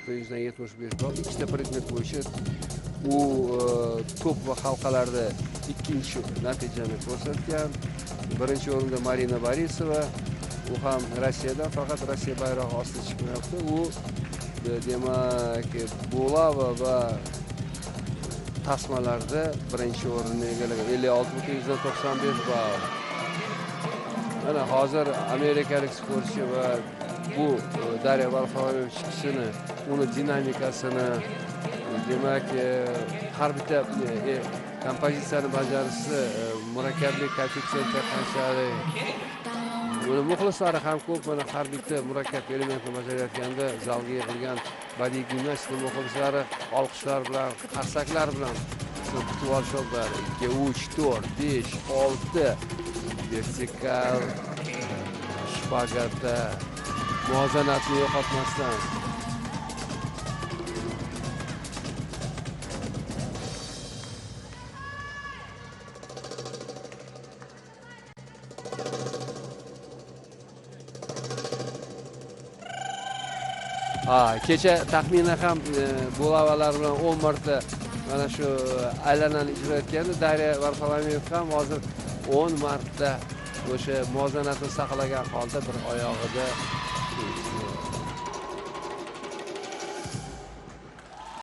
86,75 ball. Ikkita predmet bo'yicha u to'p va halqalarda ikkinchi natijani ko'rsatgan. Birinchi o'rinda Marina Borisova, u ham Rossiyadan, faqat Rossiya bayrog'i ostida chiqmayapti. U demak bulava va tasmalarda birinchi o'rinni egallagan, 56,95 ball. Mana hozir amerikalik sportchi va bu Darya Varfolomeyeva chiqishini, uni dinamikasini, demak har bitta kompozitsiyani bajarishi, murakkablik koeffitsiyenti qanchalik, buni muxlislari ham ko'p. Mana har bitta murakkab elementni bajarayotganda zalga yig'ilgan badiiy gimnastika muxlislari olqishlar bilan, qarsaklar bilan kutib olishyapti. 2, 3, 4, 5, 6 vertikal shpagatda muvozanatni yo'qotmasdan. Kecha taxminan ham bulavalar bilan 10 marta mana shu aylanani ijro etgandi. Darya Varfolomeyeva ham hozir 10 marta o'sha muvozanatni saqlagan holda bir oyog'ida